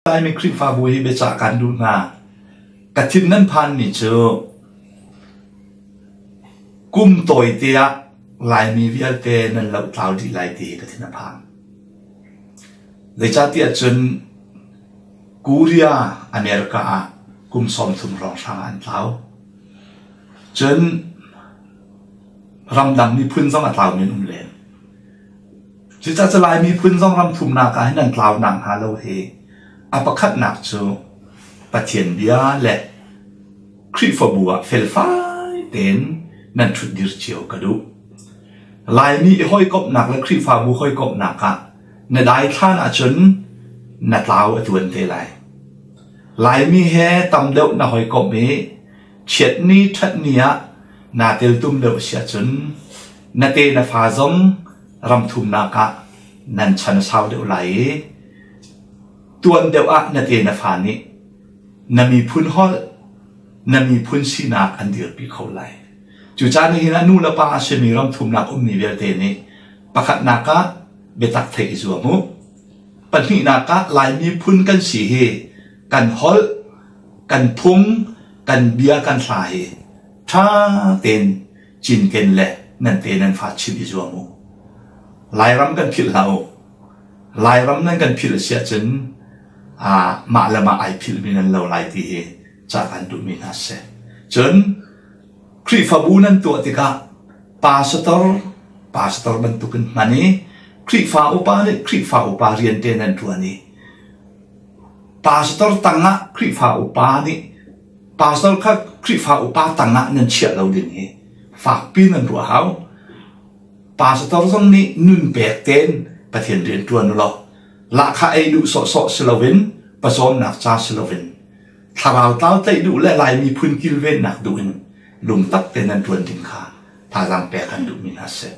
Laimi Khrihfabu hi biacah kan duh hna. Ka thin nan phanmi cu kum tawite ah Laimi vialte nan lohtlau dih lai ti hi ka thin a phang. Zeicahtiah cun Korea, America ah kum 30 hrawnghrang an tlau. Cun ramdang miphun zong a tlaumi an um len. Cucaah Lai miphun zong ram thumnak ah hin an tlaunak hnga lo hi a pakhatnak cu Pathian bia le Khrihfabu ah felfai tein nan ṭhutdir cio ka duh. Laimi i hawikomhnak le Khrihfabu hawikomhnak ah na daithlan ahcun na tlau a tuan te lai. Laimi he tam deuh na hawikomh i chiatni ṭhatni ah naa teltum deuh a si ahcun na te na fa zong ramthumnak ah nan chan a sau deuh lai i tuan deuh ah na te na fa nih na miphun holh na miphun sinak an dirpi kho lai. Cucaah nihin ah nu le pa a simi ramthumnak ummi vialte nih pakhatnak ah biatak theih i zuam u. Pahnihnak ah Lai miphun kan si hi kan holh, kan phung, kan bia, kan hla hi ṭha tein cinken le nan te nan fa chimh i zuam u. Lairam kan philh hlah u. Lairam nan kan philh a si ahcun mah le mah ai philhmi nan lo lai ti hi ca kan duhmi hna si. Cun Khrihfabu nan tuah tikah pastor pastor bantukin hman i Khrihfa upa nih Khrihfa upa rian te nan ṭuan i pastor tangah Khrihfa upa nih Pastor kha Khrihfa upa tangah nan chiah lo ding hi fakpi nan ruah hau. Pastor zong nih nun pek tein Pathian rian ṭuan u law lahkhah ei duh sawhsawh si loin pawcawmnak ca si loin thlarau tlau tlaih duh le Lai miphun kilvennak duh in lungtak tein nan ṭuan ding kha thazaang pek an duhmi hna si.